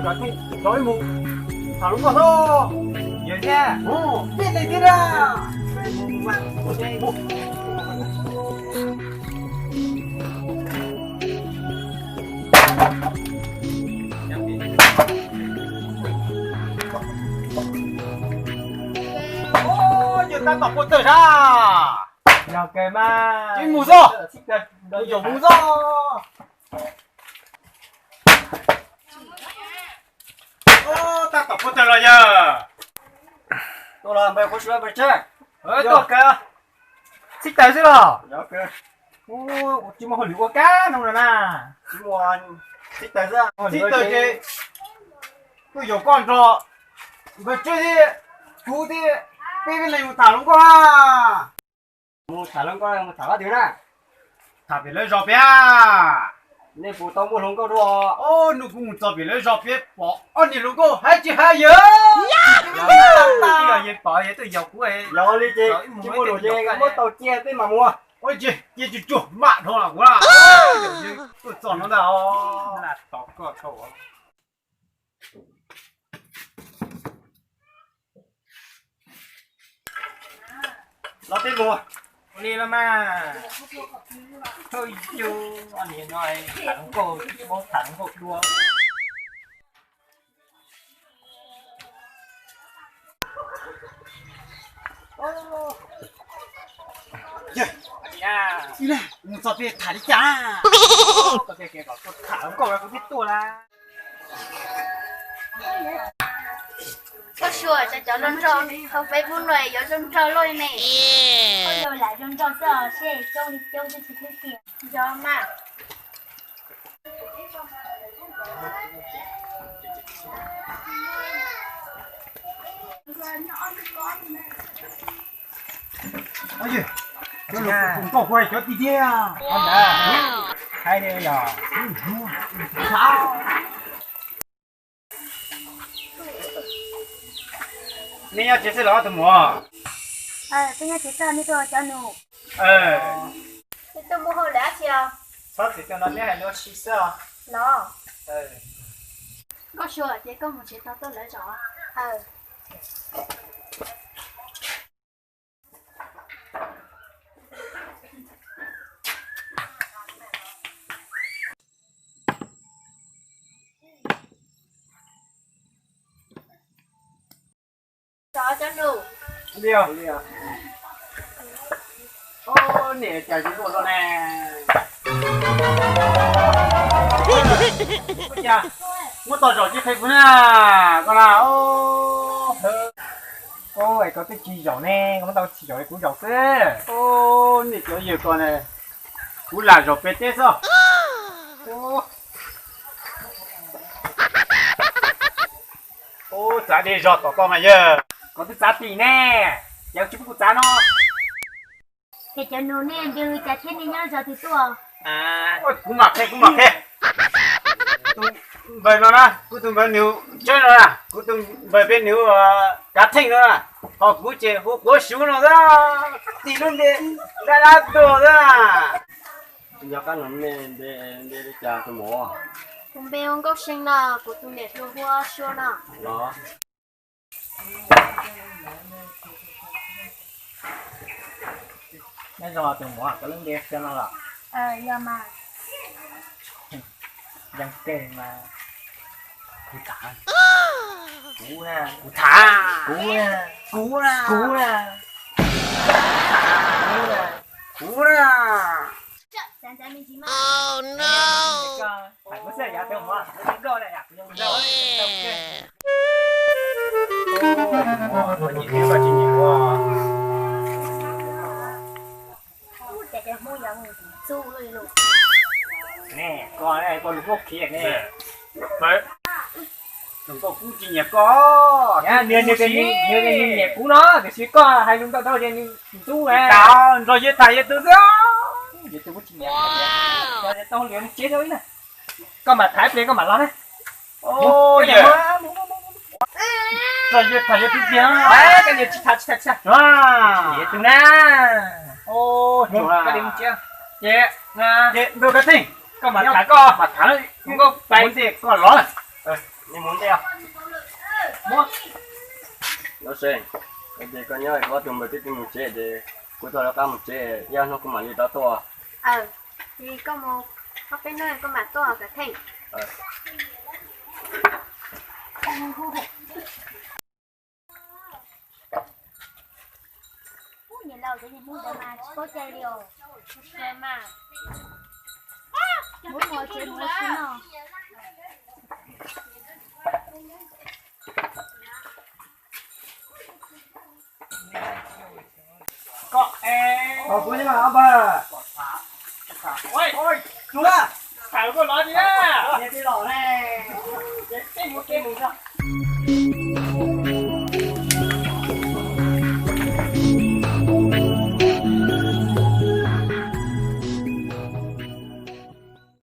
Cov ib mus tham hluas nkauj xwb. Yog thiab. Mus, tij neeg thiab na. Yog tab tom puag tawg sab. Yog kawg mas. Ib mus xwb. Yog mus xwb. Tab tom puag tawg los yog. Tuaj los npawg, qhov sua npawg tsawg. Tuaj kawg. Txhib taws xwb los. Tsis muaj hauj lwm ua kab no na. Txhib taws xwb. Txhib taws ces tuaj yaum koj nrog npawg tsawg thiab kuv thiab peb peb leeg mus tham hluas nkauj na. Mus tham hluas nkauj, mus tham qab twg na? Tham pem lawv zos peb. Nej puas tau muaj hluas nkauj dua? Hnub kuv mus txog pem lawv zos peb pom ob niag hluas nkauj haib tsis haib yawg. Yog li ces tsis muaj luam ces muab tau cia peb mam mus. Ua li ces cia tsuag tsuag mam dhau los kuv tuaj txog no ntag. Los teb mus. Ua li los mas. Thawj yug, ob niag no tham hluas nkauj, tsis paub tham hluas nkauj dua. Mus txog pem tham li cas? Tham hluas nkauj kuv twb tuaj lawm. Koj Suav, cov nraug nraug hauv Facebook no yuav zoo nraug luaj li ne. Koj yuav lam zoo nraug xwb os, seb coob li coob twb tsis txhob tias nco mas. Cov lus kuv nkauj kuv hais cov tiag tiag. Hais li yog. Nej nyob tsev xwb los tus muam? Peb nyob tsev xwb, nej tuaj cov nus. Peb tuaj muaj hauj lwm dab tsi os? Txhob txwm tuaj no, peb hais lus ua si xwb os. Los. Koj Suav, ces koj mus tsev tau tuaj lawv zos. Cov nus. Niam cas tsis tuaj no ne? Ua cas muab tau zaum tsis qhia kuv na, koj na. Koj es koj twb tsis zaum ne, koj muab tau tsis zaum li kuv zaum xwb. Niam cov yawg ko ne, kuv lam zaum pem teb xwb. Ub, txav dej zog tom toj mas yawg. Koj twb txav tim ne, yog tsis pub kuv txav no. Ces cov nus nej nce li cas thiab nej nyob zos twg tuaj? Kuv mam qhia, kuv mam qhia. Tus npawg no na, kuv tus npawg nws Tsawb no na, kuv tus npawg peb nws Kav Theej no na, ho kuv ces hu Quav Suav no xwb, tim lub npe dab dab tuag xwb. Yog kab no nej npe, npe li cas tus muam? Kuv npe hu Nkauj See no, kuv tus niam hu Suav no. Los. Nyob zoo tus muam, koj lub npe Suav no los? Yog mas. Yeej kawg mas. Kuv tham. Kuv tham. Kuv na. Kuv na. Kuv na. Kuv na. Kuv na. Txav me ntsis mas. Hais kuv xwb yog tus muam, kuv zoo nkauj na yom, kuv zoo nkauj. Nyiam thiab koj tsis nyiam kuv. Ub, cas cov Hmoob yuav mus ntxub luaj li lauj. Ne, koj, koj lus Hmoob khiav ne. Tus nkauj kuv tsis nyiam koj. Nws, nws tias nws nyiam kuv no, tiam sis koj hais lus ntau ntau ces nws ntxub. Nrog yawg tham yawg tus xwb. Yawg tus kuv tsis nyiam, tau hauj lwm mus tsev xwb na. Koj mam tham ib pliag koj mam los na. Nrog yawg tham yawg tus tiag. Koj niam tsis tham, tsis tham, tsis tham. Yawg tus na. Koj mus tsev. Ces, ces ntawd Kav Theej, koj mam tham koj, mam tham nkauj pais ntej koj los. Nej mus ntej. Muab. Los se, ces koj nyob, koj ob tug npawg twb mus tsev ces kuv tau rov qab mus tsev, ib ob hnub kuv mam li rov tuaj. Ces koj mus ob peb hnub koj mam tuaj kom theej. Ub, niam laus cov niag hmoob ntawd mas tsis paub cai li os. Mas mus tsev mus tsis noj. Kuv, ob npawg, tus na, niag tij laug ne, tej mus tej mus.